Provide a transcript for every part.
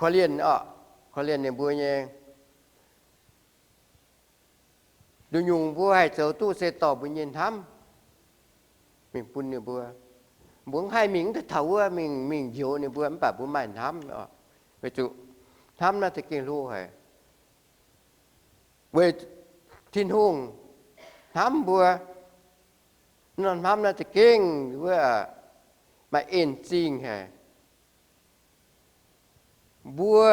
korv-lienh oc, korv-lienh ninh mbuo nyei. Nduqc nyungc mbuo haih zoux duqv se dorh mbuo nyei hnamv mingh bun ninh mbuo. Mbuo mv haih mingh taux wuov mingh, mingh njoux ninh mbuo, mv baac mbuo maaih hnamv oc. Weic zuqc hnamv naaiv za'gengh hlo haic. Weic Tin-Hungh hnamv mbuo, norm hnamv naaiv za'gengh wuov maaih en zingh haic. Mbuo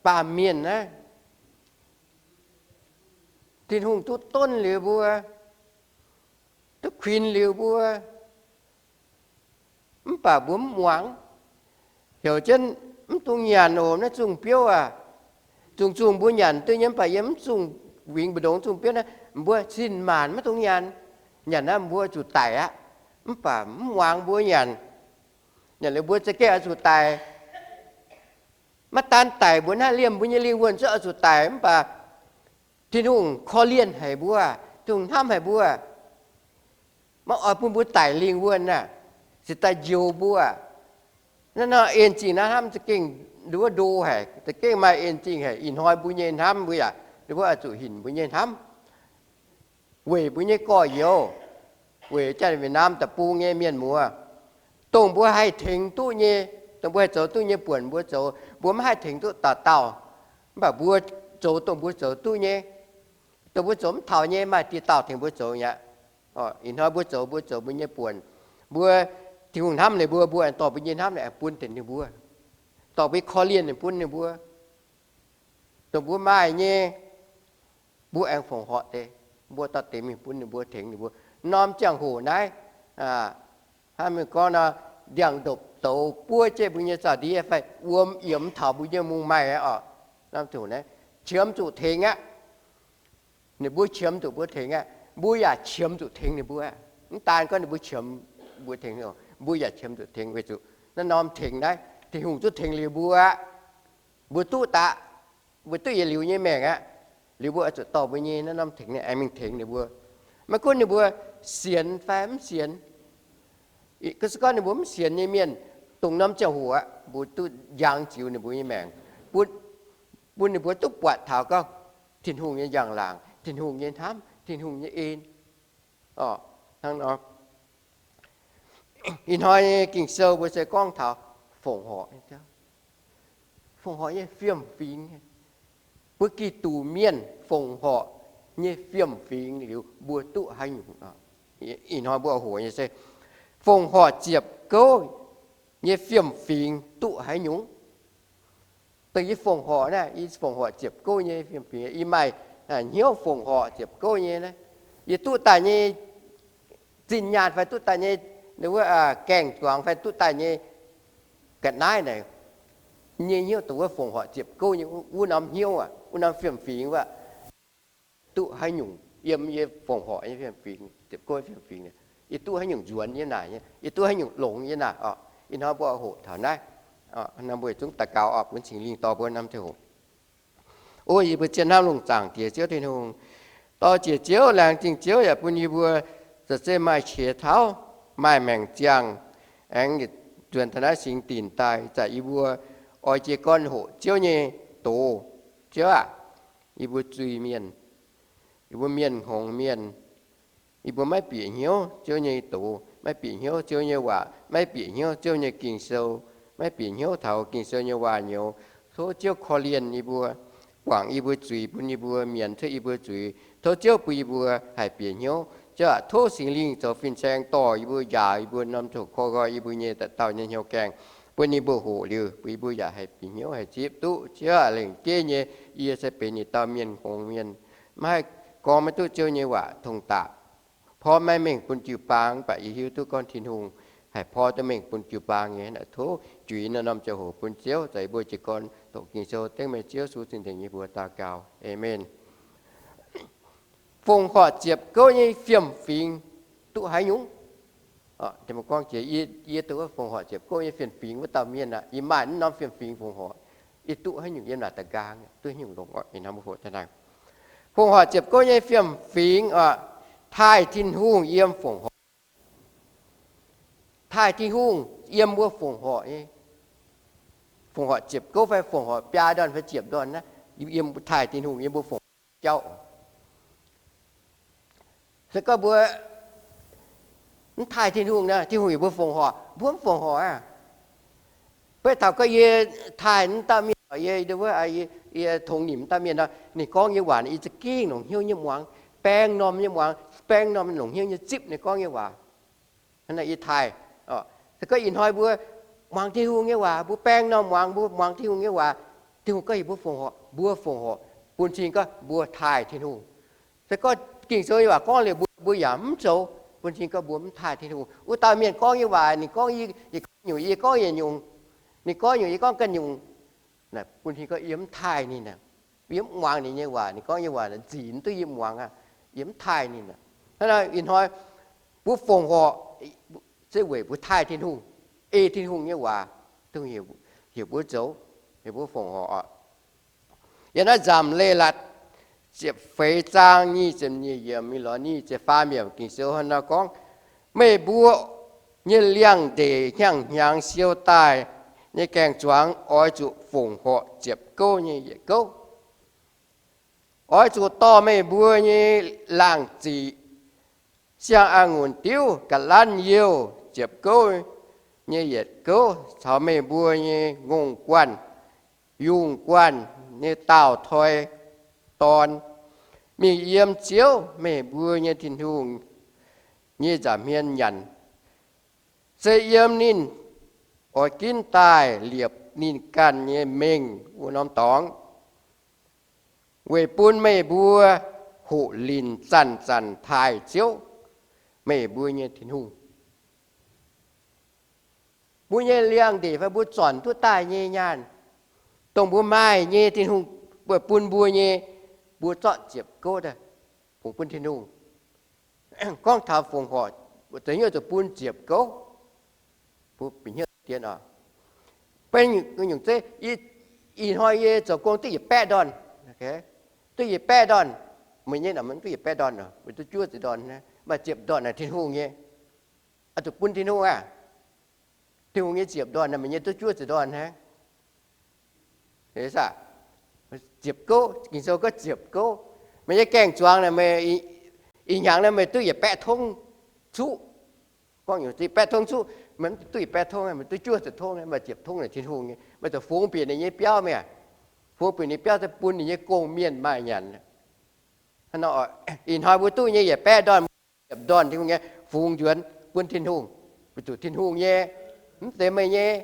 baamh mienh naaiv, Tin-Hungh duqv donv liuz mbuo, duqv kuinx liuz mbuo, mv baac mbuo mv muangx. Heuc jienv mv dungx nyanc oc, naaiv zungh biouv aac. Zungh zungh mbuo nyanc duqv nyei, mv baac yiem mv zungh wingx mbu'ndongx zungh biouv naaiv, mbuo cin-maanc maiv dungx nyanc. Nyanc naaiv mbuo zuqc daic aqv. Mv baac mv muangx mbuo nyanc. Nyanc liuz mbuo za'gengh oix zuqc daic. Maiv daan daic, mbuo naaiv liemh mbuo nyei lingh wuonh zungv oix zuqc daic, mv baac Tin-Hungh korv-lienh haic mbuo, Tin-Hungh hnamv haic mbuo, maiv oix bun mbuo daic lingh wuonh aac, se daaih njoux mbuo. Naaiv nor en zingh naaiv hnamv za'gengh nduov ndo haic, za'gengh maaih en zingh haic. Ih hnoi mbuo nyei hnamv mbuo yaac nduov oix zuqc hinc mbuo nyei hnamv. Weic mbuo nyei gorx-youz, weic Janx-Wietc Naamh Deic-Bung nyei mienh muoz, dongh mbuo haih tengx duqv nyei, dongh mbuo haih zoux duqv nyei buonc mbuo zoux, mbuo maiv haih tengx duqv dauh dauh. Mv baac mbuo zoux dongh mbuo zoux duqv nyei. Dongh mbuo zoux mv taux nyei, maaih dieh dauh tengx mbuo zoux aqv. Ih hnoi mbuo zoux, mbuo zoux mbuo nyei buonc. Mbuo, Tin-Hungh hnamv ninh mbuo, mbuo aengx dorh mbuo nyei hnamv aengx bun tengx ninh mbuo, dorh mbuo korv-lienh bun ninh mbuo. Dongh mbuo maaih nyei, mbuo aengx fongc horc deix, mbuo dorh deix mingh bun ninh mbuo, tengx ninh mbuo. Norm ziangh hoc naaiv, hnangv mienh gorngv nor, ndiangx-ndopv-douz buov jienv mbuo nyei zaux-ndiev fai wuom yiemx taux mbuo nyei mungh maaih aqv oc. Norm ziangh hoc naaiv qiemx zuqc tengx aqv. Ninh mbuo qiemx zuqc mbuo tengx aqv. Mbuo yaac qiemx zuqc tengx ninh mbuo aqv. Mv daan gorngv ninh mbuo qiemx mbuo tengx, mbuo yaac qiemx zuqc tengx weic zuqc naaiv norm tengx naaiv Tin-Hungh zungv tengx liuz mbuo aqv. Mbuo duqv daqc, mbuo duqv yietc liuz nyei maengc aqv. Liuz mbuo oix zuqc dorh mbuo nyei naaiv norm tengx naaiv aengx mingh tengx ninh mbuo. Maiv gunv ninh mbuo sienx fai mv sienx, se gorngv ninh mbuo mv sienx nyei mienh, dongh norm ziangh hoc aqv, mbuo duqv njang ziux ninh mbuo nyei maengc, bun ninh mbuo duqv buatc taux gorngv Tin-Hungh nyei njang-laangc, Tin-Hungh nyei hnamv, Tin-Hungh nyei en. Hnangv nor, ih hnoi nyei Ging-Sou mbuo se gorngv taux fongc horc, fongc horc nyei fiem-fingx. Mbuo Giduc mienh fongc horc nyei fiem-fingx liuz mbuo duqv haaix nyungc? Ih hnoi mbuo hoqc nyei se fongc horc ziepc gouv nyei fiem-fingx duqv haaix nyungc? Dongh yie fongc horc naaiv, yie fongc horc ziepc gouv nyei fiem-fingx, yie maaih hnyouv fongc horc ziepc gouv nyei naaiv. Yie duqv daaih nyei zinh nyaanh fai duqv daaih nyei wuov gaeng-zuangx fai duqv daaih nyei ga'naaiv naaic, nyei hnyouv dongh wuov fongc horc ziepc gouv nyei wuov norm hnyouv aac, wuov norm fiem-fingx wuov, duqv haaix nyungc yiem yie fongc horc nyei fiem-fingx, ziepc gouv fiem-fingx, yie duqv haaix nyungc nzuonx yiem naaic, yie duqv haaix nyungc longx yiem naaic oc. Ih hnoi mbuo hoqc taux naaiv, mbuo zungv daux gaux oc, bun Singx Lingh dorh mbuo norm ziangh hoc. O yie mbuo zien hnamv lungh zaangc Diex Ziouv Tin-Hungh, dorh jiex Ziouv, laengz zingh Ziouv yaac bun yie mbuo za'gengh maaih qiex tauv, maaih maengc ziangh, aengx nzuonx taux naaiv singx dinc daaih, zaqc yie mbuo oix jiez gorn hoqc Ziouv nyei doz. Ziouv aac, yie mbuo zuiz-mienh, yie mbuo mienh hngongx mienh, yie mbuo maiv bieqc hnyouv Ziouv nyei doz, maiv bieqc hnyouv Ziouv nyei waac, maiv bieqc hnyouv Ziouv nyei Ging-Sou, maiv bieqc hnyouv taux Ging-Sou nyei waac nyouz. Tov Ziouv korv-lienh yie mbuo, guangc yie mbuo zuiz, bun yie mbuo mienx cuotv yie mbuo zuiz. Tov Ziouv bun yie mbuo haih bieqc hnyouv. Ziouv aac, tov Singx Lingh zoux fin-saeng dorh yie mbuo, njaaux yie mbuo norm ziangh hoc, korv nqoi yie mbuo nyei dauh dauh nyei hnyouv gaengh, bun yie mbuo hoqc liuz, bun yie mbuo yaac haih bieqc hnyouv, haih zipv duqv. Ziouv aac, lengc jeiv nyei, yie se benx ninh dauh mienh hngongx mienh, maiv haih gorngv maiv duqv Ziouv nyei waac tong daqc, porv maiv mengh bun jiu-baang. Mv baac yie hiuv duqv gorngv Tin-Hungh haih porv duqv mengh bun jiu-baang nyei. Tov juix naaiv norm ziangh hoc bun Ziouv, zaqc yie mbuo jiez gorn doqc Ging-Sou dengv meih Ziouv Yesu zingh nzengc nyei mbuox daux gaux. Aamen. Fongc horc ziepc gouv nyei fiem-fingx duqv haaix nyungc? Gorngv jiex yie, yie duqv fongc horc ziepc gouv nyei fiem-fingx wuov dauh mienh aqv, yie maaih naaiv norm fiem-fingx fongc horc, yie duqv haaix nyungc yiem naaic da'nqaang, duqv haaix nyungc longx oc. Ih hnoi mbuo hoqc daaih naaiv fongc horc ziepc gouv nyei fiem-fingx oc, taaih Tin-Hungh yiem fongc horc. Taaih Tin-Hungh yiem mbuo fongc horc nyei. fongc horc ziepc gouv fai fongc horc biaa ndorn fai ziepc ndorn naaiv, yiem taaih Tin-Hungh, yiem mbuo fongc horc jauv. Se gorngv mbuo mv taaih Tin-Hungh nor, Tin-Hungh heuc mbuo fongc horc, mbuo mv fongc horc aqv. Beiv taux gorngv yie taaih wuov dauh mienh, yie, yie tongx nimc wuov dauh mienh nor, ninh gorngv nyei waac yie za'gengh longc hnyouv nyei muangx, baeng norm nyei muangx, baeng norm longc hnyouv nyei zipv ninh gorngv nyei waac. Yie taaih. Se gorngv ih hnoi mbuo muangx Tin-Hungh nyei waac, mbuo baeng norm muangx, mbuo muangx Tin-Hungh nyei waac, Tin-Hungh gorngv heuc mbuo fongc horc, mbuo fongc horc, bun cing gorngv mbuo taaih Tin-Hungh. Se gorngv Ging-Sou nyei waac gorngv liuz mbuo, mbuo yaac mv zoux, bun cing gorngv mbuo mv taaih Tin-Hungh. Wuov dauh mienh gorngv nyei waac, ninh gorngv yie, yie gorngv nyungc, yie gorngv yietc nyungc, ninh gorngv nyungc, yie gorngv ganh nyungc, bun cing gorngv yie mv taaih ninh aqv. Yie mv muangx ninh nyei waac, ninh gorngv nyei waac nziex duqv yie muangx aqv. Yie mv taaih ninh aqv. Hnangv naaic ih hnoi mbuo fongc horc se weic mbuo taaih Tin-Hungh, ei Tin-Hungh nyei waac, Tin-Hungh heuc mbuo zoux, heuc mbuo fongc horc oc. Yiem naaiv Nzamc Leiz-Latc ziepc feix zaang nyic ziepc nyeic yiemc mingh lorz nyic ziepc faam yiemc Ging-Sou hnangv nor gorngv, meih mbuo nyei liangx-ndeic hnyangx-hnyangx siou daaih nyei gaeng-zuangx oix zuqc fongc horc ziepc gouv nyei yietc gouv. Oix zuqc dorh meih mbuo nyei laangh ziqc siang-a'ngunc diuv ga'lanv youh ziepc gouv nyei yietc gouv caux meih mbuo nyei ngongh guanh, yungh guanh nyei daauh toi dorn mingh yiem Ziouv, meih mbuo nyei Tin-Hungh, nyei nza'hmien nyanc, se yiem ninh oix ginv daaih liepc ninh ganh nyei mengh wuov norm dorngx, weic bun meih mbuo hoqc linc zanc-zanc taaih Ziouv, meih mbuo nyei Tin-Hungh. Mbuo nyei liangx-ndeic fai mbuo zornc duqv daaih nyei nyaanh, dongh mbuo maaih nyei, Tin-Hungh bun mbuo nyei, mbuo zorqv ziepc gouv daaih fungx bun Tin-Hungh. Gorngv taux fongc horc, za'gengh zuqc bun ziepc gouv. Mbuo bieqc hnyouv dien oc. Beiv nyungc zeiv, ih hnoi yie zoux gong duqv yietc baeqv ndorn, duqv yietc baeqv ndorn, meih nyei naaic mv duqv yietc baeqv ndorn, meih duqv juov ziepc ndorn, maaih ziepc ndorn naaic Tin-Hungh nyei. Oix zuqc bun Tin-Hungh aqv. Tin-Hungh nyei ziepc ndorn naaic meih nyei duqv juov ziepc ndorn hnangv. Ziepc gouv, Ging-Sou gorngv ziepc gouv. Meih nyei gaeng-zuangx naaic meih ih hnyangx naaiv meih duqv yietc baeqv tongv cuqv. Gorngv yietc baeqv tongv cuqv, meih mv duqv yietc baeqv tongv, meih duqv juov ziepc tongv, maaih ziepc tongv naaic Tin-Hungh nyei. Meih zuqc fungx bieqc ninh nyei biauv mi'aqv. Fungx bieqc ninh biauv se bun ninh nyei gong-mienh maaih nyanc. Ih hnoi mbuo duqv nyei yietc baeqv ndorn, ziepc ndorn Tin-Hungh nyei, fungx nzuonx bun Tin-Hungh, weic zuqc Tin-Hungh nyei, mv zeiz meih nyei.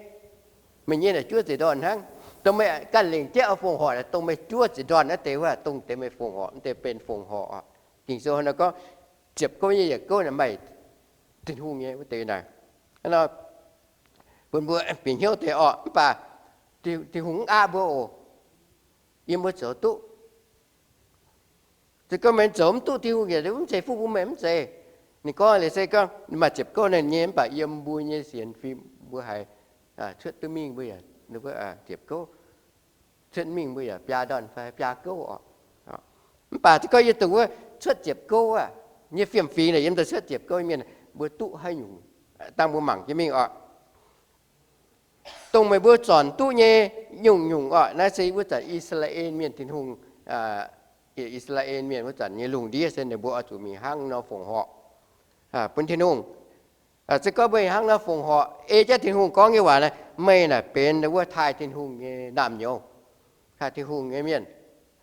Meih nyei naaic juov ziepc ndorn hnangv. Dongh meih ganh lengc jeiv oix fongc horc, dongh meih juov ziepc ndorn naaiv deix wuov, dongh deix meih fongc horc, mv deix benx fongc horc. Ging-Sou nor gorngv, ziepc gouv nyei yietc gouv naaic maaih Tin-Hungh nyei wuov deix naaic. Bun mbuo bieqc hnyouv deix orqc, mv baac Tin-Hungh mv aqv mbuo oc. Yiem mbuo zoux duqv. Se gorngv meih zoux mv duqv, Tin-Hungh yaac mv zeiz fuqv bun meih, mv zeiz. Ninh gorngv leiz se gorngv maaih ziepc gouv naaic nyei, mv baac yiem mbuo nyei sienx fim mbuo haiz cuotv duqv mingh mbuo yaac ziepc gouv, cuotv mingh mbuo yaac biaa ndorn fai biaa gouv oc. Mv baac se gorngv yie dongh wuov cuotv ziepc gouv aqv nyei fiem-fingx naaic, yiem daaih cuotv ziepc gouv mienh, mbuo duqv haaix nyungc, dangh mbuo mangc jienv mingh oc. Dongh meih mbuo zornc duqv nyei nyungc-nyungc oc, naaiv se wuov zanc I^saa^laa^en Mienh Tin-Hungh, I^saa^laa^en Mienh wuov zanc nyei lungh ndiev se ninh mbuo oix zuqc mingh hnangv nor fongc horc bun Tin-Hungh. Se gorngv mbuo hnangv nor fongc horc ei jienv Tin-Hungh gorngv nyei waac naaic, meih naaic benx wuov taaih Tin-Hungh nyei naamh nyouz, taaih Tin-Hungh nyei mienh.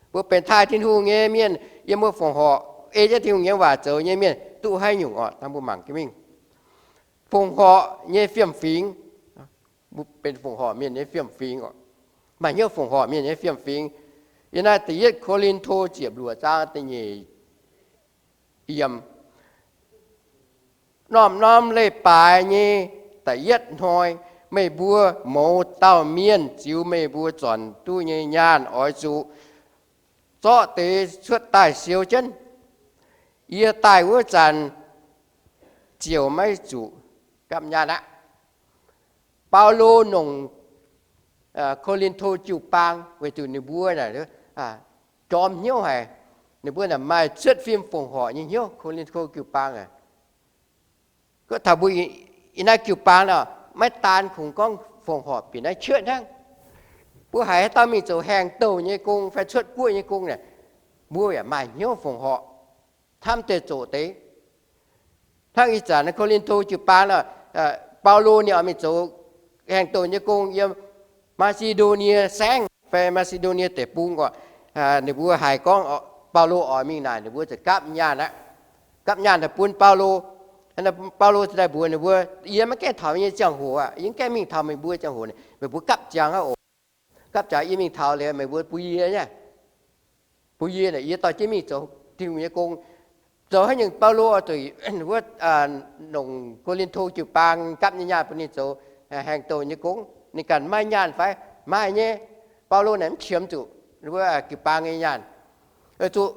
Mbuo benx taaih Tin-Hungh nyei mienh, yiem mbuo fongc horc ei jienv Tin-Hungh nyei waac zoux nyei mienh duqv haaix nyungc oc, dangh mbuo mangc jienv mingh. Fongc horc nyei fiem-fingx, mbuo benx fongc horc mienh nyei fiem-fingx oc. Maaih hnyouv fongc horc mienh nyei fiem-fingx. Yiem naaiv da'yietv Ko^lin^to ziepc luoqc zaang da'nyeic yiemc, norm-norm leiz-baaix nyei da'yietv hnoi, meih mbuo mouz dauh mienh ziux meih mbuo zornc duqv nyei nyaanh oix zuqc zorqv deix cuotv daaih siou jienv. Yie daaih wuov zanc ziouc maiv zuqc gapv nyaanh aqv. Baulo nongc Ko^lin^to jiu-baang weic zuqc ninh mbuo naaic jorm hnyouv haic. Ninh mbuo naaic maaih cuotv fim fongc horc nyei hnyouv, Ko^lin^to jiu-baang aac. Gorngv taux mbuo ih naaiv jiu-baang nor, maiv daan kungx gorngv fongc horc bieqc naaiv cuotv hnangv. Mbuo haiz haaix dauh mingh zoux haengh douh nyei gong fai cuotv guoqv nyei gong naaic, mbuo yaac maaih hnyouv fongc horc, hnamv deix zoqc deix. Hnangv ih zanc Ko^lin^to jiu-baang, Baulo ninh oix mingh zoux haengh douh nyei gong yiem Maa^si^ndo^nie Saengv fai Maa^si^ndo^nie Deic-Bung oc. Ninh mbuo haiz gorngv Baulo oix mingh naaic, ninh mbuo ziouc gapv nyaanh aqv. Gapv nyaanh daaih bun Baulo. Baulo ziouc daaih mbuox ninh mbuo, Yie maiv gaengh taux nyei ziangh hoc aqv, yie maiv gaengh mingh taux meih mbuo ziangh hoc, meih mbuo gapv ziangx aqv oc. Gapv ziangx yie mingh taux liuz meih mbuo bun yie nyei, bun yie naaic yie dorh jienv mingh zoux Tin-Hungh nyei gong. Zoux haaix nyungc Baulo oix zuqc wuov, nongc Ko^lin^to jiu-baang gapv nyei nyaanh bun ninh zoux haengh douh nyei gong. Ninh ganh maaih nyaanh fai? Maaih nyei. Baulo naaic mv qiemx zuqc wuov jiu-baang nyei nyaanh. Zuqc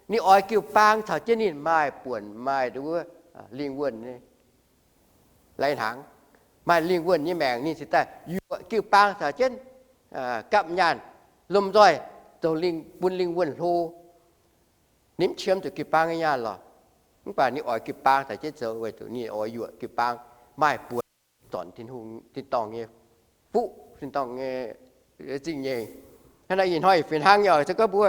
ninh oix jiu-baang caux jienv ninh maaih buonc maaih wuov lingh wuonh nyei lai-hnaangx, maaih lingh wuonh nyei maengc, ninh cingx daaih yuoqc jiu-baang caux jienv gapv nyaanh, lomh nzoih zoux bun lingh wuonh hlo. Ninh mv qiemx zuqc jiu-baang nyei nyaanh lorqc. Mv baac ninh oix jiu-baang caux jienv zoux weic zuqc ninh oix yuoqc jiu-baang maaih buonc zornc Tin-Hungh, tin-dorngh nyei fuqv, tin-dorngh nyei zingh nyeic. Hnangv naaic ih hnoi fih hnangv nyei oc. Se gorngv mbuo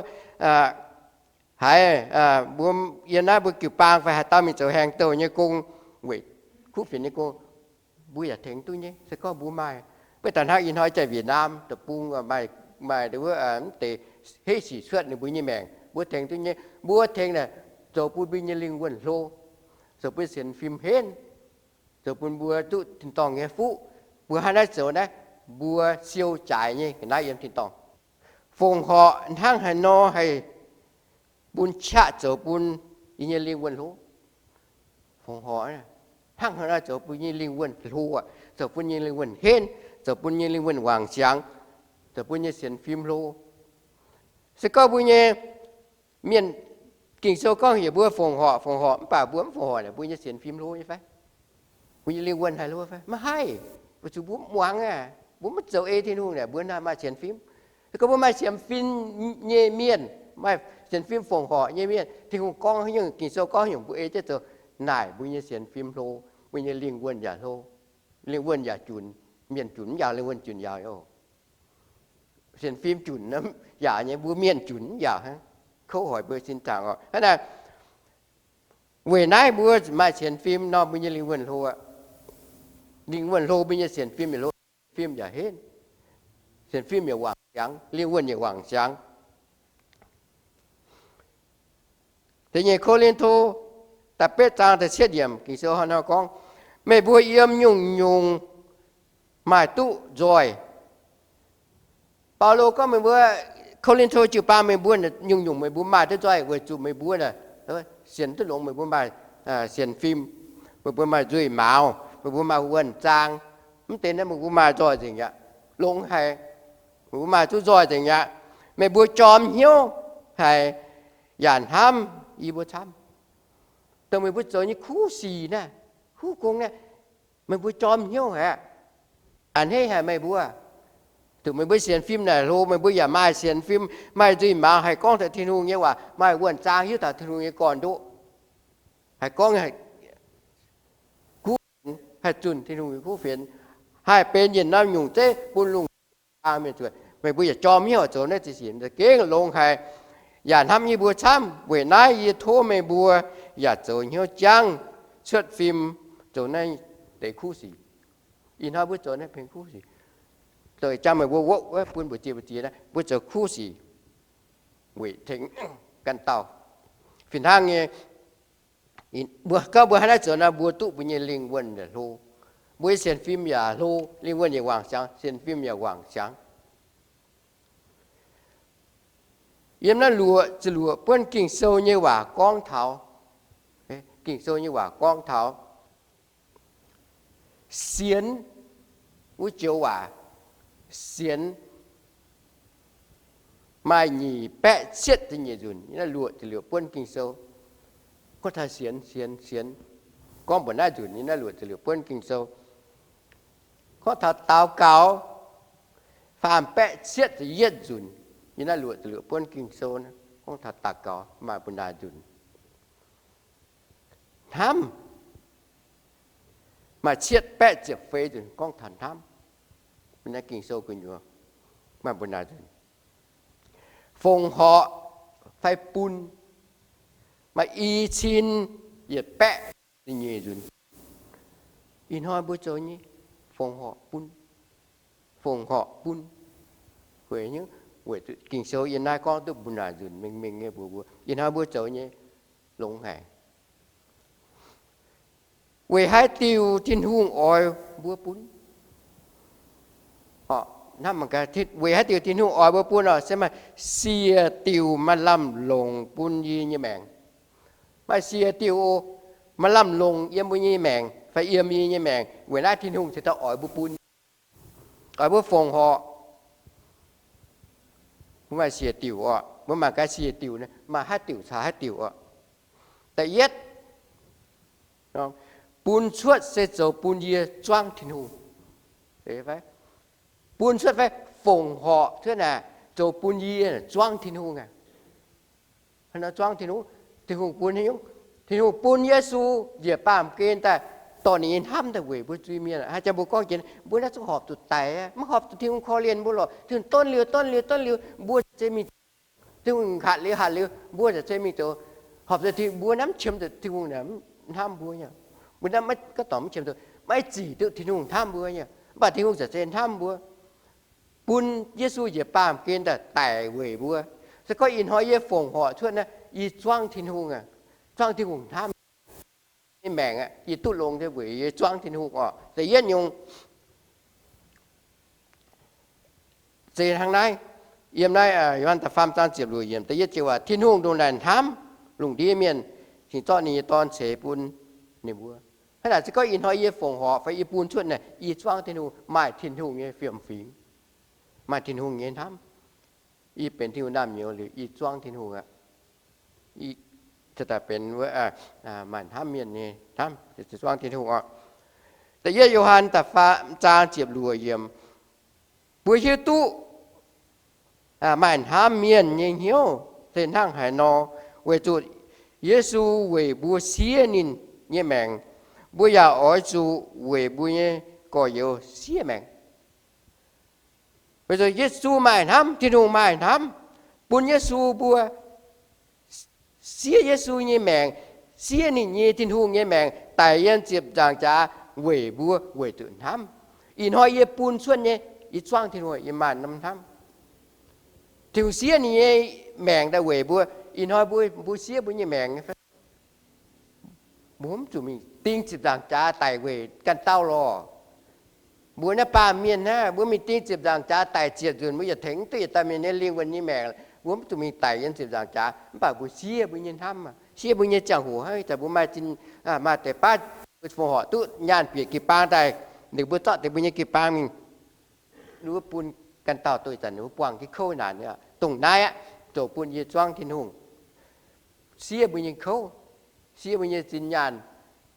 haiz mbuo yiem naaiv mbuo jiu-baang fai haaix dauh mingh zoux haengh douh nyei gong, weic kuv fienx nyei gong, mbuo yaac tengx duqv nyei. Se gorngv mbuo maaih, mbuo daaih hnangv ih hnoi jiex Việt Nam deic-bung maaih wuov mv deix heiv sic cuotv ninh mbuo nyei maengc, mbuo tengx duqv nyei. Mbuo tengx naaic zoux bun mbuo nyei lingh wuonh hlo, zoux bun sienx fim henv, zoux bun mbuo duqv tin-dorngh nyei fuqv. Mbuo hnangv naaiv zoux naaiv, mbuo siou jaaix nyei ga'naaiv yiem tin-dorngh. Fongc horc hnangv haaix nor haih bun qaqv zoux bun yie nyei lingh wuonh hlo? Fongc horc hnangv haaix nor zoux bun nyei lingh wuonh hlo, zoux bun nyei lingh wuonh henv, zoux bun nyei lingh wuonh wangc ziangx, zoux bun nyei sienx fim hlo. Se gorngv mbuo nyei mienh, Ging-Sou gorngv heuc mbuo fongc horc, fongc horc, mv baac mbuo mv fongc horc, mbuo nyei sienx fim hlo nyei fai? Mbuo nyei lingh wuonh haih hlo fai? Maiv haih. Weic zuqc mbuo mv muangx aqv. Mbuo maiv zoux ei Tin-Hungh naaic, mbuo naaiv maaih sienx fim. Se gorngv mbuo maaih sienx fim nyei mienh, maaih sienx fim fongc horc nyei mienh, Tin-Hungh gorngv haaix nyungc, Ging-Sou gorngv haaix nyungc, mbuo ei jienv zoux naaic, mbuo nyei sienx fim hlo, mbuo nyei lingh wuonh yaac hlo, lingh wuonh yaac junc. Mienh junc mv yaauc, lingh wuonh junc yaauc oc. Sienx fim junc yaac nyei, mbuo mienh junc mv yaauc hnangv. Kouv hoic mbuo sin zaangc oc. Hnangv naaic, weic naaiv mbuo maaih sienx fim nor, mbuo nyei lingh wuonh hlo aqv. Lingh wuonh hlo, mbuo nyei sienx fim yaac hlo, fim yaac henv, sienx fim yaac wangc ziangx, lingh wuonh yaac wangc ziangx. Da'nyeic Ko^lin^to da'betv zaang da'cietv yiemc, Ging-Sou hnangv nor gorngv, meih mbuo yiem nyungc-nyungc maaih duqv nzoih. Baulo gorngv meih mbuo, Ko^lin^to jiu-baang meih mbuo nyungc-nyungc meih mbuo maaih duqv nzoih weic zuqc meih mbuo sienx duqv longx, meih mbuo maaih sienx fim, meih mbuo maaih nzuih-mauz, meih mbuo maaih wuonh zaang. Mv deix naaiv meih mbuo maaih nzoih nzengc aqv. Longx haic. Meih mbuo maaih duqv nzoih nzengc aqv. Meih mbuo jorm hnyouv haic, yaac hnamv yie mbuo camv. Dongh meih mbuo zoux nyei kuv sic naaiv, kuv gong naaiv, meih mbuo jorm hnyouv haic aqv. A'hneiv haic meih mbuo. Zuqc meih mbuo sienx fim naaic hlo, meih mbuo yaac maaih sienx fim, maaih nzuih-mauz haih gorngv taux Tin-Hungh nyei waac, maaih wuonh zaang hiuv taux Tin-Hungh nyei gorn-ndoqv, haih gorngv kuv fienx, haih zunh Tin-Hungh nyei kuv fienx, haih benx yietc norm nyungc zeiv bun lungh ndiev baamh mienh zueiz. Meih mbuo yaac jorm hnyouv zoux naaiv za'gengh longx haic, yaac hnamv yie mbuo camv. Weic naaiv yie tov meih mbuo yaac zoux hnyouv jangv cuotv fim zoux naaiv deix kuv sic. Ih hnoi mbuo zoux naaiv benx kuv sic, zoux jangv meih mbuo wuov bun mbu'ziex mbu'ziex naaiv mbuo zoux kuv sic weic tengx ganh dauh. Fih hnangv nyei, gorngv mbuo hnangv naaiv zoux nor, mbuo duqv mbuo nyei lingh wuonh yaac hlo, mbuo nyei sienx fim yaac hlo, lingh wuonh yaac wangc siangx, sienx fim yaac wangc siangx. Yiem naaiv luoqc ziepc luoqc buonv Ging-Sou nyei waac gorngv taux, Ging-Sou nyei waac gorngv taux sienx wuov joux waac, sienx maaih nyic baeqv cietv ziepc nyeic nzunc. Yiem naaiv luoqc ziepc luoqc buonv Ging-Sou gorngv taux sienx, sienx, sienx, gorngv mbuox naaiv nzunc. Yiem naaiv luoqc ziepc luoqc buonv Ging-Sou gorngv taux daux gaux faam baeqv cietv ziepc yietv nzunc. Yiem naaiv luoqc ziepc luoqc buonv Ging-Sou gorngv taux daux gaux maaih mbuo naaic nzunc. Hnamv maaih cietv baeqv ziepc feix nzunc gorngv taux hnamv. Mbuo naaiv Ging-Sou gu'nyuoz Maaih mbuo naaic nzunc, fongc horc fai bun, maaih i cin yietc baeqv ziepc nyeic nzunc. Ih hnoi mbuo zoux nyei fongc horc bun, fongc horc bun. Weic, weic Ging-Sou yiem naaiv gorngv duqv mbuo naaic nzunc mengh mengh nyei mbuox mbuo, ih hnoi mbuo zoux nyei longx haic. Weic haaix diuc Tin-Hungh oix mbuo bun? Weic haaix diuc Tin-Hungh oix mbuo bun oc? Se maaih siec diuc maaih lamh longc bun yie nyei maengc. Maaih siec diuc maaih lamh longc yiem mbuo nyei maengc fai yiem yie nyei maengc, weic naaiv Tin-Hungh cingx daaih oix mbuo bun, oix mbuo fongc horc. Mbuo maaih siec diuc oc. Mbuo mangc gaax siec diuc, maaih haaix diuc caux haaix diuc oc. Da'yietv, bun cuotv se zoux bun yie zuangv Tin-Hungh. Bun cuotv fai fongc horc cuotv naaic zoux bun yie zuangv Tin-Hungh aqv. Zuangv Tin-Hungh, Tin-Hungh bun, Tin-Hungh bun Yesu njiec baamh gen daaih dorh ninh nyei hnamv daaih weic mbuo zuiz-mienh. Haaix zanc mbuo gorngv jiex, mbuo naaiv zungv horpc zuqc daic aqv, maiv horpc zuqc Tin-Hungh korv-lienh mbuo lorqc. Tin-Hungh donv liuz, donv liuz, donv liuz, mbuo za'gengh mingh, Tin-Hungh hatc liuz, hatc liuz, mbuo za'gengh mingh zoux, horpc zuqc Tin, mbuo naaiv mv qiemx zuqc Tin-Hungh hnamv mbuo nyei. Mbuo naaiv maiv, gaax dorngc mv qiemx zuqc, maiv zic duqv Tin-Hungh hnamv mbuo nyei. Mv baac Tin-Hungh za'gengh hnamv mbuo, bun Yesu njiec baamh gen daaih daic weic mbuo. Se gorngv ih hnoi yie fongc horc cuotv naaiv, yie zuangv Tin-Hungh aqv, zuangv Tin-Hungh hnamv nyei maengc aqv. Yie duqv longx weic yie zuangv Tin-Hungh oc. Da'yietv nyungc, se hnangv naaiv, yiem naaiv Yo^han da'faam zaang ziepc luoqc yiemc da'yietv joux waac, Tin-Hungh ndongc naaic hnamv lungh ndiev mienh, cingx zorqv ninh nyei Dorn ceix bun ninh mbuo. Hnangv naaic se gorngv ih hnoi yie fongc horc fai yie bun cuotv naaic, yie zuangv Tin-Hungh, maaih Tin-Hungh nyei fiem-fingx, maaih Tin-Hungh nyei hnamv. Yie benx Tin-Hungh naamh nyouz liuz, yie zuangv Tin-Hungh aqv. Yie cingx daaih benx wuov maaih hnamv mienh nyei hnamv, zuangv Tin-Hungh oc. Da'yietv Yo^han da'faam zaang ziepc luoqc yiemc, mbuo hiuv duqv maaih hnamv mienh nyei hnyouv se hnangv haaix nor, weic zuqc Yesu weic mbuo siev ninh nyei maengc. Mbuo yaac oix zuqc weic mbuo nyei gorx-youz siev maengc. Weic zuqc Yesu maaih hnamv, Tin-Hungh maaih hnamv, bun Yesu mbuo siev Yesu nyei maengc, siev ninh nyei Tin-Hungh nyei maengc daic yiem ziepc nzaangc jaax weic mbuo weic zuqc hnamv. Ih hnoi yie bun cuotv nyei, yie zuangv Tin-Hungh, yie maaih norm hnamv. Tin-Hungh siev ninh nyei maengc daaih weic mbuo. Ih hnoi mbuo, mbuo siev mbuo nyei maengc, mbuo mv zuqc mingh ding ziepc nzaangc jaax daic weic ganh dauh lorqc. Mbuo naaiv baamh mienh hnangv, mbuo mingh ding ziepc nzaangc jaax daic ziepc nzunc, mbuo yietc tengx duqv yietc dauh mienh nyei lingh wuonh nyei maengc. Mbuo mv zuqc mingh daic yiem ziepc nzaangc jaax, mv baac mbuo siev mbuo nyei hnamv, siev mbuo nyei ziangh hoc hnangv. Ih zanc mbuo maaih zinh, maaih deix baav fongc horc duqv nyaanh bieqc jiu-baang daaih, ninh mbuo zorqv deix mbuo nyei jiu-baang mingh, ninh mbuo bun ganh dauh duqv, ih zanc ninh mbuo buangh jienv kouv naanc. Dongh naaiv aqv, zoux bun yie zuangv Tin-Hungh, siev mbuo nyei kouv, siev mbuo nyei zinh nyaanh,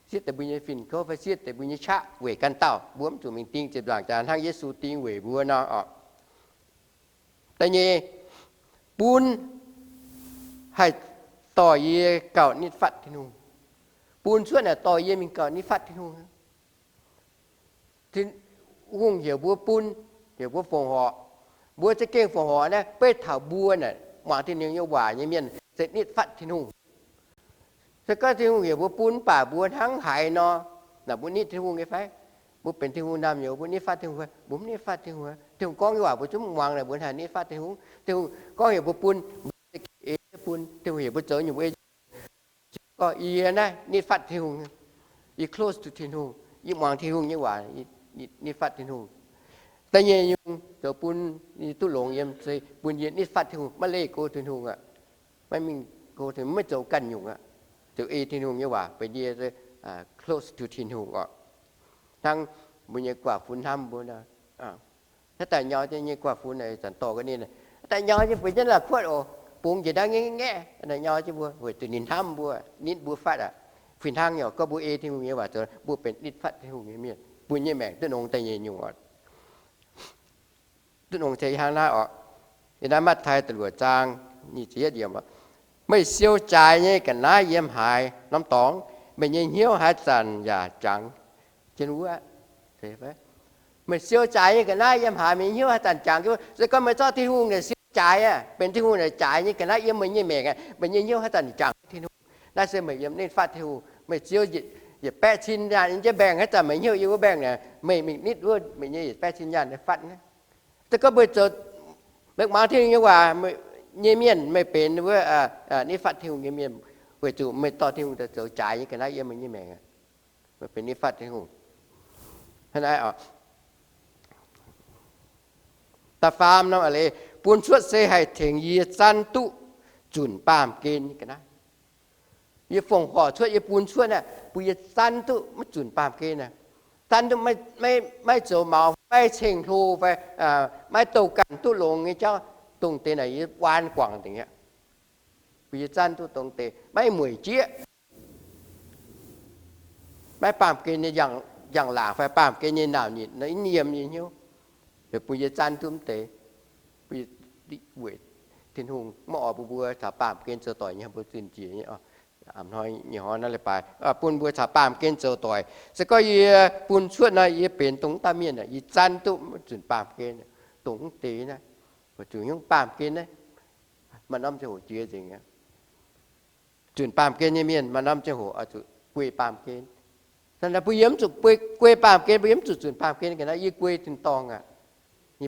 siev deix mbuo nyei fin-kouv fai siev deix mbuo nyei qaqv weic ganh dauh. Mbuo mv zuqc mingh ding ziepc nzaangc jaax hnangv Yesu ding weic mbuo nor oc. Da'nyeic, bun haih dorh yie gauh nitv fatv Tin-Hungh. Bun cuotv naaic dorh yie mingh gauh nitv fatv Tin-Hungh. Tin-Hungh heuc mbuo bun, heuc mbuo fongc horc. Mbuo za'gengh fongc horc naaiv beiv taux mbuo naaic muangx Tin-Hungh nyei waac nyei mienh se nitv fatv Tin-Hungh. Se gorngv Tin-Hungh heuc mbuo bun mv baac mbuo hnangv haaix nor, naaic mbuo nitv Tin-Hungh nyei fai? Mbuo benx Tin-Hungh naamh nyouz, mbuo nitv fatv Tin-Hungh fai? Mbuo mv nitv fatv Tin-Hungh. Tin-Hungh gorngv nyei waac mbuo zungv mv muangx naaic, mbuo hnangv nitv fatv Tin-Hungh? Tin-Hungh gorngv heuc mbuo bun, mbuo ei bun. Tin-Hungh heuc mbuo zoux nyungc mbuo ei. Gorngv yie naaiv nitv fatv Tin-Hungh, yie close to Tin-Hungh, yie muangx Tin-Hungh nyei waac, nitv fatv Tin-Hungh. Da'nyeic nyungc zoux bun yie duqv longx yiem se bun yie nitv fatv Tin-Hungh, maiv leih go Tin-Hungh aqv. Maiv mingh go Tin-Hungh, maiv zoux ganh nyungc aqv. Zoux ei Tin-Hungh nyei waac benx yie close to Tin-Hungh oc. Hnangv mbuo nyei guaax funx hnamv mbuo nor, haaix daaih nyau jienv nyei guaax funx zanc dorh ga'naaiv, haaix daaih nyau jienv bueix jienv la'kuotv oc, bungx njiec ndaangv ngaeqv ngaeqv, haaix daaih nyau jienv mbuo weic zuqc ninh hnamv mbuo, nitv mbuo fatv aqv. Fih hnangv nyei, gorngv mbuo ei Tin-Hungh nyei waac zoux, mbuo benx nitv fatv Tin-Hungh nyei mienh, mbuo nyei maengc duqv nongx da'nyeic nyungc oc. Duqv nongx se hnangv naaiv oc. Yiem naaiv Matv^tai da'luoqc zaang nyic ziepc yietv yiemc, meih siou jaaix nyei ga'naaiv yiem haaix norm dorngx, meih nyei hnyouv haaix zanc yaac jangx jienv wuov. Meih siou jaaix nyei ga'naaiv yiem haaix, meih hnyouv haaix zanc jangx jienv wuov? Se gorngv meih zorqv Tin-Hungh naaic siou jaaix aqv, benx Tin-Hungh naaic jaaix nyei ga'naaiv yiem meih nyei maengc aqv, meih nyei hnyouv haaix zanc jangx jienv Tin-Hungh? Naaiv se meih yiem ninh fatv Tin-Hungh. Meih siou yietc baeqv cin nyaanh yiem jienv mbaengx haaix zanc meih hnyouv yiem wuov mbaengx naaic, meih mingh nitv wuov meih nyei yietc baeqv cin nyaanh nyei fatv. Se gorngv meih zoux, meih mangc Tin-Hungh nyei waac nyei mienh, meih benx wuov nitv fatv Tin-Hungh nyei mienh, weic zuqc meih dorh Tin-Hungh daaih zoux jaaix nyei ga'naaiv yiem meih nyei maengc aqv. Meih benx nitv fatv Tin-Hungh. Hnangv naaiv oc. Da'faam norm a'leiz, bun cuotv se haih tengx yie zanv duqv zunc baamh gen nyei ga'naaiv. Yie fongc horc cuotv, yie bun cuotv naaiv, bun yie zanv duqv maiv zunc baamh gen aqv. Zanv duqv maiv zoux maux, maiv ceng-hlo fai maiv douh ganh duqv longx nyei jauv, dongh deix naaic yie waan guangc dingc aqv. Bun yie zanv duqv dongh deix maiv mueic jieqv, maiv baamh gen nyei njang-laangc fai baamh gen nyei nauc-nyitc yiem yie hnyouv. Bun yie zanv duqv mv deix, bun yie weic Tin-Hungh maiv oix bun mbuo caux baamh gen zoux doic nyei, mbuo zinh njiec nyei. Hnoi nyei hnoi naaiv leiz-baaix bun mbuo caux baamh gen zoux doic. Se gorngv yie bun cuotv nor, yie benx dongh wuov dauh mienh, yie zanv duqv maiv zunc baamh gen, dongh mv deix naaiv, weic zuqc hnyouv baamh gen naaiv, maaih norm ziangh hoc jiex nzengc aqv. Zunc baamh gen nyei mienh maaih norm ziangh hoc oix zuqc guei baamh gen. Bun yie mv zuqc guei baamh gen, bun yie mv zuqc zunc baamh gen ga'naaiv, yie guei tin-dorngh aqv.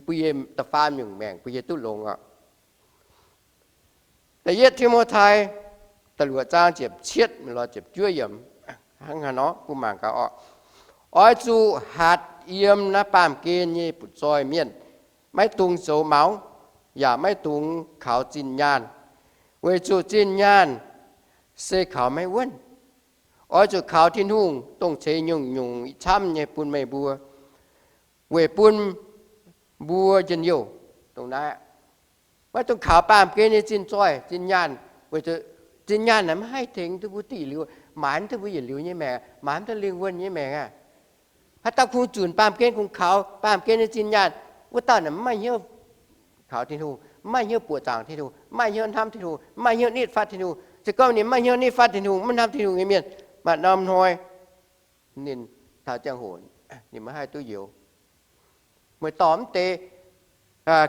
Bun yie da'faam nyungc maengc bun yie duqv longx aqv. Da'yietv Ti^mo^tai da'luoqc zaang ziepc cietv lorz ziepc juov yiemc, hnangv haaix nor bun mangc gaax oc. Oix zuqc hatc yiem naaiv baamh gen nyei butv-zoih mienh, maiv dungx zoux maux, yaac maiv dungx kaux zinh nyaanh, weic zuqc zinh nyaanh se kaux maiv wuonv. Oix zuqc kaux Tin-Hungh, dongh ceix nyungc-nyungc camv nyei bun meih mbuo, weic bun mbuo njien-youh. Dongh naaiv, maiv dungx kaux baamh gen nyei zinh zoih, zinh nyaanh, weic zuqc zinh nyaanh naaic maiv haih tengx duqv mbuo diuh liuz, maaiz duqv mbuo yietc liuz nyei maengc, maaiz duqv lingh wuonh nyei maengc aqv. Haaix dauh kungx zunc baamh gen, kungx kaux baamh gen nyei zinh nyaanh, wuov dauh naaic maiv maaih hnyouv kaux Tin-Hungh, maiv maaih hnyouv buoqc zaangc Tin-Hungh, maiv maaih hnyouv hnamv Tin-Hungh, maiv maaih hnyouv nitv fatv Tin-Hungh. Se gorngv ninh maiv maaih hnyouv nitv fatv Tin-Hungh, maiv hnamv Tin-Hungh nyei mienh, maaih norm hnoi ninh taux ziangh hoc ninh maiv haih duqv youx. Meih dorh mv deix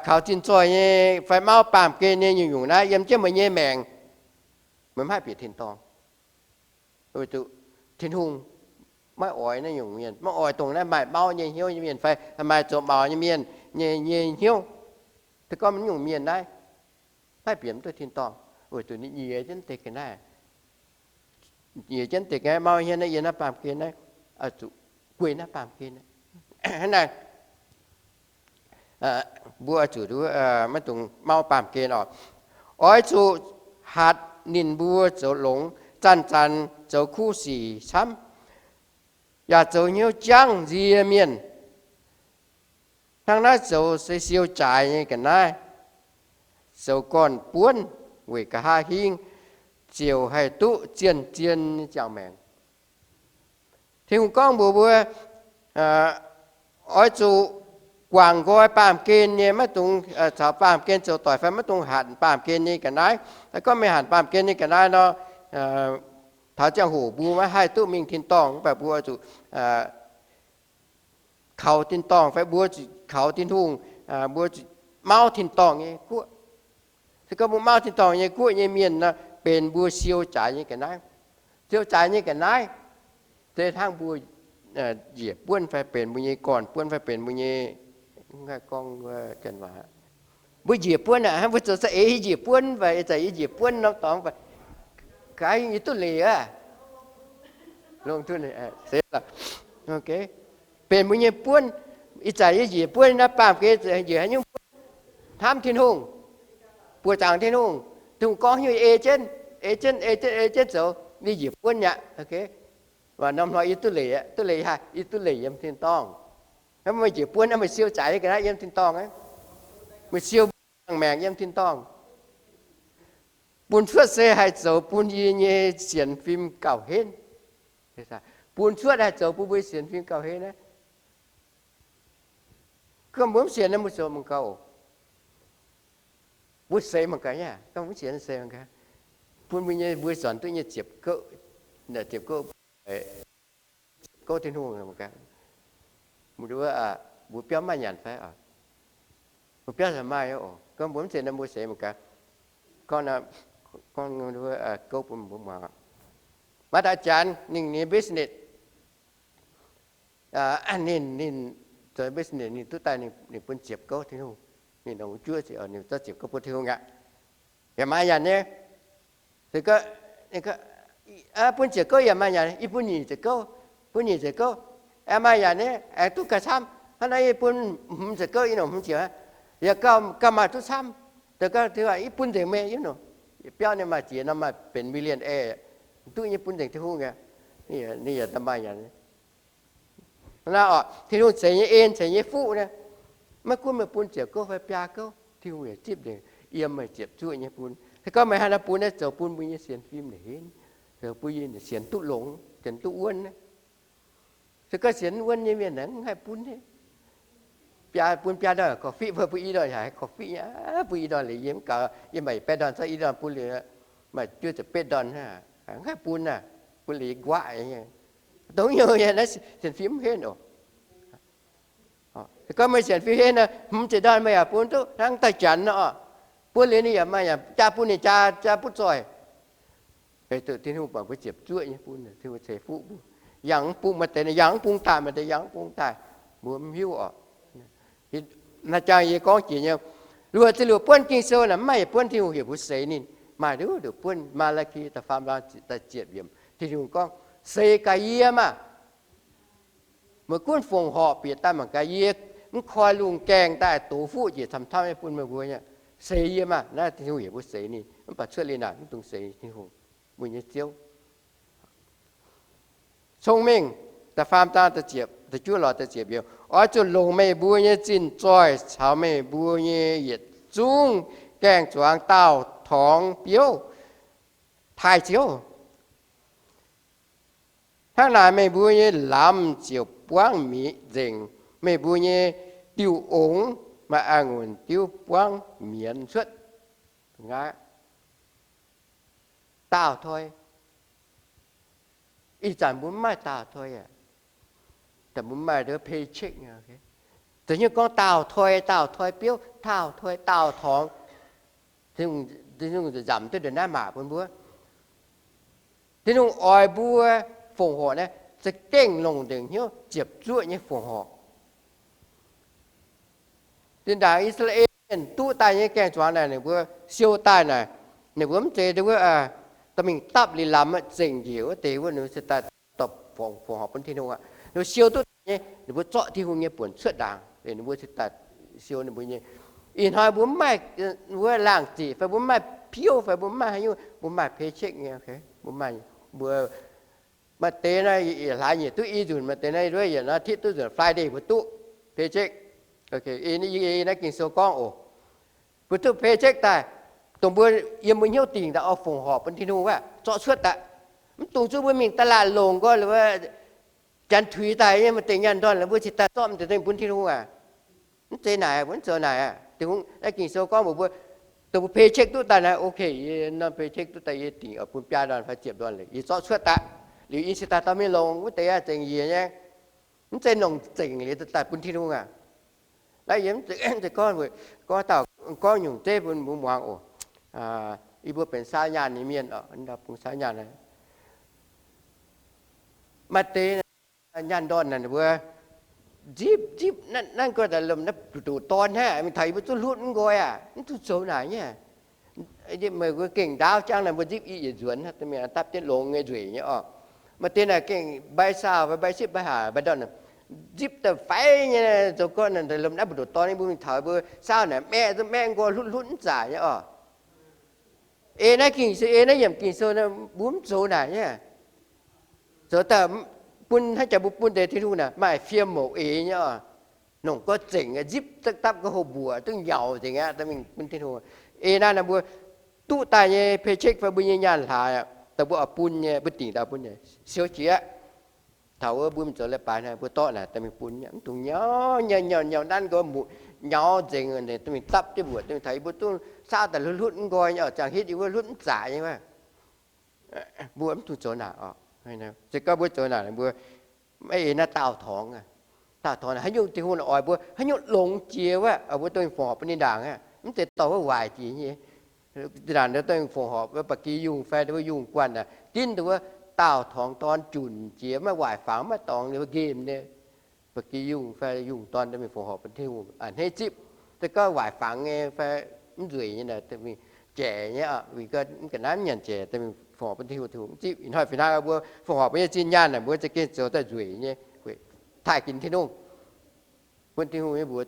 kaux zinh zoih nyei fai mauv baamh gen nyei nyungc-nyungc naaiv yiem jienv meih nyei maengc, meih maiv haih bieqc tin-dorngh. Weic zuqc Tin-Hungh maiv oix naaiv nyungc mienh, maiv oix dongh naaiv maaih mauv nyei hnyouv nyei mienh fai maaih zoux maux nyei mienh nyei, nyei hnyouv. Se gorngv mv nyungc mienh naaiv maiv bieqc duqv tin-dorngh, weic zuqc ninh nyiex jienv deix ga'naaiv, nyiex jienv deix ga'naaiv mauv hnyouv naaiv, yiem naaiv baamh gen naaiv, zuqc guei naaiv baamh gen. Hnangv naaic, mbuo oix zuqc maiv dungx mauv baamh gen oc. Oix zuqc hatc ninh mbuo zoux longx, zanc-zanc zoux kuv sic camv, yaac zoux hnyouv jangv nzie mienh. Hnangv naaiv zoux se siou jaaix nyei ga'naaiv, zoux gorn-buonv weic nqa'haav hingv ziouc haih duqv zien-zien nyei ziangh maengc. Tin-Hungh gorngv mbuox mbuo, oix zuqc guangc nqoi baamh gen nyei, maiv dungx caux baamh gen zoux doic fai maiv dungx hatc baamh gen nyei ga'naaiv. Gorngv meih hatc baamh gen nyei ga'naaiv nor, taux ziangh hoc mbuo maiv haih duqv mingh tin-dorngh, mv baac mbuo zuqc kaux tin-dorngh fai mbuo zuqc kaux Tin-Hungh, mbuo zuqc mauv tin-dorngh nyei guoqv. Se gorngv mbuo mauv tin-dorngh nyei guoqv nyei mienh nor, benx mbuo siou jaaix nyei ga'naaiv. Siou jaaix nyei ga'naaiv se hnangv mbuo njiec buonv fai benx mbuo nyei gorn-buonv fai benx mbuo nyei, gorngv, mbuo njiec buonv aqv, mbuo zoux za'eix njiec buonv fai ih zanc yie njiec buonv norm dorngx fai, gaax yie duqv leiz aqv. Longc duqv, benx mbuo nyei buonv. Ih zanc yie njiec buonv naaiv baamh gen njiec haaix nyungc buonv? Hnamv Tin-Hungh, buoqc zaangc Tin-Hungh. Tin-Hungh gorngv haaix nyungc ei jienv, ei jienv, ei jienv, ei jienv zoux, yie njiec buonv aqv. Norm hnoi yie duqv leiz aqv. Duqv leiz haaix? Yie duqv leiz yiem tin-dorngh. Meih njiec buonv naaiv, meih siou jaaix nyei ga'naaiv yiem tin-dorngh aqv. Meih siou mbuo ziangh maengc yiem tin-dorngh. Bun cuotv se haih zoux bun yie nyei sienx fim gauh henv. Bun cuotv haih zoux bun mbuo sienx fim gauh henv aqv. Gorngv mbuo mv sienx naaiv mbuo zoux mangc gaax oc. Mbuo seix mangc gaax nyei, gorngv mbuo mv sienx seix mangc gaax. Bun mbuo nyei, mbuo zuonx duqv nyei ziepc gouv, ziepc gouv, ziepc gouv Tin-Hungh mangc gaax. Mbuo Mbuo biauv maaih nyanc fai oc? Mbuo biauv maaih oc. Gorngv mbuo mv zeiz nor mbuo seix mangc gaax. Gorngv, gorngv gouv bun mbuo muangx. Maaih dauh janx ninh, ninh business, ninh, ninh zoux business ninh duqv daaih ninh bun ziepc gouv Tin-Hungh. Ninh longc juov ziepc, ninh zorqv ziepc gouv bun Tin-Hungh aqv. Yaac maaih nyanc nyei. Bun ziepc gouv yaac maaih nyanc, yie bun nyic ziepc gouv, bun nyic ziepc gouv, yaac maaih nyanc nyei, aengx duqv gauh camv. Hnangv naaic yie bun hmz ziepc gouv, yie nongc hmz ziepc, yaac gauh, gauh maaih duqv camv. Yie bun nzengc meih, yie nongc, biauv ninh maaih ziex norm maaih benx millionaire, duqv nyei bun nzengc Tin-Hungh aqv. Ninh yaac maaih nyanc. Naaiv oc, Tin-Hungh ceix nyei en, ceix nyei fuqv naaiv, maiv gunv meih bun ziepc gouv fai biaa gouv, Tin-Hungh yaac zipv nzengc, yiem meih ziepc zuoqv nyei bun. Se gorngv meih haaix nor bun naaiv, zoux bun mbuo nyei sienx fim naaic henv, zoux bun yie sienx duqv longx, sienx duqv wuonv. Se gorngv sienx wuonv nyei mienh aeqv, mv haih bun nyei. Biaa, bun biaa ndorn korv-fiqv, bun i ndorn yaac haih korv-fiqv nyei. Bun i ndorn liuz yie mv gaux, yie maaih baeqv ndorn, zorqv i ndorn bun liuz, maaih juov ziepc betv ndorn, mv haih bun aqv. Bun liuz yie nquaqv nyei. Dongh nyungc nyei naaiv sienx fim mv henv oc. Se gorngv meih sienx fim henv nor, hmz ziepc ndorn meih yaac bun duqv hnangv dauh janx nor oc. Bun liuz ninh yaac maaih nyanc, jaa bun ninh jaa, jaa butv zoih. Beiv duqv Tin-Hungh buatc mbuo ziepc zuoqv nyei bun, Tin-Hungh ceix fuqv mbuo. Yangh mv bung maaih deix, yangh mv bung daaih, maaih deix yangh mv bung daaih, mbuo mv hiuv oc. Naaiv jangx yie gorngv jiex nyei, luoqc ziepc luoqc buonv Ging-Sou naaic mv maaih yietc buonv Tin-Hungh heuc mbuo seix ninh. Maaih nduqc nduqc buonv, Maa^laa^ki da'faam zaang da'ziepc yiemc, Tin-Hungh gorngv, seix gaax yie maah! Meih gunv fongc horc bieqc daaih mangc gaax, yie mv koi lungh gaengh daaih dox fuqv njiec camv-camv nyei bun meih mbuo nyei. Seix yie maah! Naaiv Tin-Hungh heuc mbuo seix ninh, mv baac cuotv liuz naaic mv dungx seix Tin-Hungh, mbuo nyei Ziouv. Cong-Mengh da'faam zaang da'juov lorz da'ziepc yiemc, oix zuqc longc meih mbuo nyei zinh zoih caux meih mbuo nyei yietc zungv gaeng-zuangx daauh torngx biouv taaih Ziouv. Hnangv naaic meih mbuo nyei lamz ziouc buangv mi'aqv nzengc, meih mbuo nyei diuh ongx maaih a'ngunc diuv buangv mienz cuotv. Daauh toi. Ih zanc mbuo mv maaih daauh toi aqv. Mbuo mv maaih paycheck. Da'nyeic gorngv daauh toi, daauh toi biouv, daauh toi, daauh torngx. Tin-Hungh nzamc duqv ndongc naaiv maac bun mbuo. Tin-Hungh oix mbuo fongc horc naaiv za'gengh longc nzengc hnyouv ziepc zuoqv nyei fongc horc. Zinh ndaangc I^saa^laa^en mienh duqv daaih nyei gaeng-zuangx naaic, ninh mbuo siou daaih naaic, ninh mbuo mv zeiz wuov dorh mingh dapv liuz lamz zengc njiec wuov deix wuov, ninh mbuo se daaih dorh fongc horc bun Tin-Hungh aqv. Ninh mbuo siou duqv daaih nyei, ninh mbuo zorqv Tin-Hungh nyei buonc cuotv ndaangc, ninh mbuo se daaih siou ninh mbuo nyei. Ih hnoi mbuo mv maaih wuov laangh ziqc fai mbuo mv maaih piouv fai mbuo mv maaih haaix nyungc, mbuo maaih paycheck nyei, mbuo maaih, mbuo maaih deix naaiv yietc hlaax nyeic duqv i nzunc, maaih deix naaiv yietc nor hitv duqv nzunc, Friday mbuo duqv paycheck. Naaiv Ging-Sou gorngv oc, mbuo duqv paycheck daaih, dongh mbuo yiem mbuo hnyouv dingc daaih oix fongc horc bun Tin-Hungh aqv, zorqv cuotv daaih. Mv dungx zuqc mbuo mingh da'laatc longc nqoi, janx tuix daaih nyei maaih deix nyaanh ndorn, mbuo cingx daaih zorqv deix bun Tin-Hungh aqv. Mv zeiz naaic, mbuo mv zoux naaic aqv. Naaiv Ging-Sou gorngv mbuox mbuo, dongh mbuo paycheck duqv daaih naaiv, ok, yie norm paycheck duqv daaih, yie dingc oix bun biaa ndorn fai ziepc ndorn, liuz yie zorqv cuotv daaih, liuz yie cingx daaih dorh mingh longc wuov deix aqv, zengc njiec nyei. Mv zeiz longc zengc liuz daaih bun Tin-Hungh aqv. Naaiv yie mv zeiz gorngv, gorngv dauh, gorngv nyungc zeiv bun mbuo muangx oc. Yie mbuo benx saauv nyaanh nyei mienh, bung saauv nyaanh, maaih deix nyaanh ndorn naaic ninh mbuo nzipc nzipc nanv nqoi daaih lomh naaiv ndoqc dorn hnangv, mingh taux yie mbuo zuqc hlutv nqoi aqv, mv zuqc zoux naaic nyei. Meih mbuo gengh ndaauv jangv naaiv mbuo nzipc i yietc nzuonx, dapv jienv longx nyei nzueic nyei oc. Maaih deix naaic gengh mbai saauh, mbai sipv, mbai haac, mbai ndorn, nzipv daaih faix nyei zoux gorn, lomh naaiv mbu'ndongx dorn nyei, mbuo mingh taux mbuo saauv naaic maeqv zunv maeqv nqoi hlutv hlutv mv zaic nyei oc. Ei naaiv Ging-Sou, ei naaiv yiemc Ging-Sou mbuo mv zoux naaic nyei. Zoux daaih bun hnangv jaax mbuo bun deix Tin-Hungh naaic maaih fiem mouc eix nyei oc. Nongc gorngv zengc nzipv dapv ga'houh mbuoqc duqv nyaux nzengc aqv, mingh bun Tin-Hungh. Ei naaiv naaic mbuo duqv daaih nyei paycheck fai mbuo nyei nyaanh hlaax, daaih mbuo oix bun nyei, mbuo dingc daaih bun nyei, siou jiex aqv. Taux wuov mbuo mingh zoux leiz-baaix naaic, mbuo dorh naaic daaih mingh bun, mv dungx nyaux, nyaux, nyaux, nyaux nanv nqoi, mbuoqc nyaux nzengc, daaih mingh dapv jienv mbuoqc, daaih mingh taux yie mbuo duqv saauv daaih hlutv hlutv nqoi nyei oc, ziangh hitv yie mbuo hlutv mv zaic nyei. Mbuo mv dungx zoux naaic oc. Se gorngv mbuo zoux naaic, mbuo maiv ei naaiv daauh torngx aqv. Daauh torngx haaix nyungc Tin-Hungh oix mbuo haaix nyungc longx jiex wuov, mbuo dongh fongc horc bun ninh ndaangc aqv. Mv zeiz dorh wuov waaic jiex nyei. Zinh ndaangc dongh fongc horc mbuo ba'gi yungh fai mbuo yungh guanh aqv, dinv dongh wuov daauh torngx dorn junc jiex, maiv waaic fangx, maiv dorngx, ninh mbuo nqemh nyei. Ba'gi yungh fai yungh dorn mingh fongc horc bun Tin-Hungh a'hneiv zipv. Se gorngv waaic fangx nyei fai mv nzueic nyei, mingh jaic nyei, mv ga'naaiv mv nyanc jaic, mingh fongc horc bun Tin-Hungh, Tin-Hungh mv zipv. Ih hnoi fih hnangv mbuo fongc horc mbuo nyei zinh nyaanh naaic, mbuo za'gengh zoux daaih nzueic nyei, taaih ginx Tin-Hungh, bun Tin-Hungh nyei mbuox,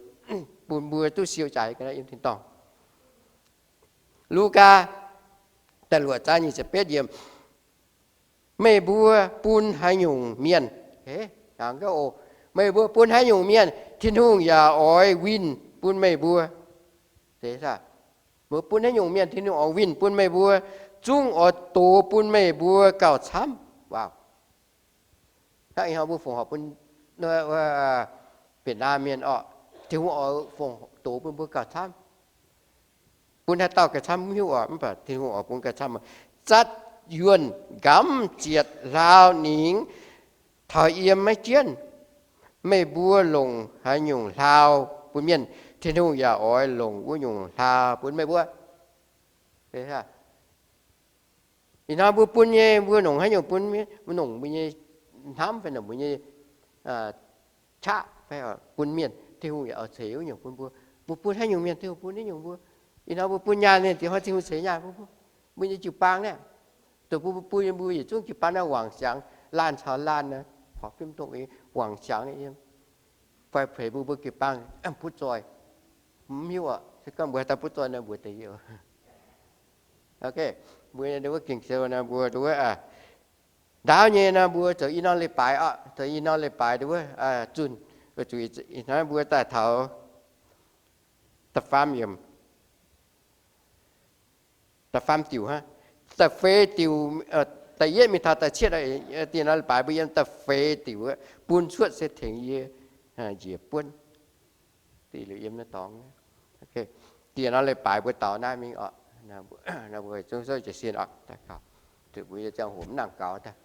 bun mbuo duqv siou jaax ga'naaiv yiem tin-dorngh. Lugaa da'luoqc zaang nyic ziepc betv yiemc. Meih mbuo bun haaix nyungc mienh, meih mbuo bun haaix nyungc mienh, Tin-Hungh yaac oix winh bun meih mbuo. Meih mbuo bun haaix nyungc mienh, Tin-Hungh oix winh bun meih mbuo, zungv oix dox bun meih mbuo gauh camv. Hnangv ih hnoi mbuo fongc horc bun Việt Nam mienh orqc, Tin-Hungh oix fongc dox bun mbuo gauh camv. Bun haaix dauh gauh camv mv hiuv oc, mv baac Tin-Hungh oix bun gauh camv. Zatv yuonh nqamv zietc hlaau ningx taux yiem maiv jienv. Meih mbuo longc haaix nyungc hlaau bun mienh, Tin-Hungh yaac oix longc wuov nyungc hlaau bun meih mbuo. Ih hnoi mbuo bun nyei, mbuo longc haaix nyungc bun mienh, mbuo longc mbuo nyei hnamv fai longc mbuo nyei qaqv fai bun mienh, Tin-Hungh yaac oix ceix wuov nyungc bun mbuo. Mbuo bun haaix nyungc mienh, Tin-Hungh bun haaix nyungc mbuo. Ih hnoi mbuo bun nyaanh mienh, diex hnoi Tin-Hungh ceix nyaanh bun mbuo. Mbuo nyei jiu-baang naaiv, dongh mbuo bun mbuo yietc zungv jiu-baang naaiv wangc siangx, laanh caux laanh, horpc fim dongh wangc siangx nyei yiem. Fai peix mbuo, mbuo jiu-baang butv zoih, mv hiuv oc. Se gorngv mbuo haaix dauh butv zoih nor, mbuox deix yie. Mbuo wuov Ging-Sou nor, mbuo wuov ndaauv nyei nor, mbuo zoux i norm leiz-baaix oc, zoux i norm leiz-baaix wuov zunh, zuqc ih hnoi mbuo daaih taux da'faam yiemc, da'faam diuc, da'feix diuc, da'yietv mingh taux da'cietv, da'faam leiz-baaix mbuo yiem da'feix diuc, bun cuotv se tengx yie njiec buonv. Da'faam diuc yiem naaiv dorngx. Da'faam leiz-baaix mbuo daux naaiv mingh oc. Mbuo zungv jiez sin oc. Mbuo nyei ziangh hoc mv nangc gaux daaih.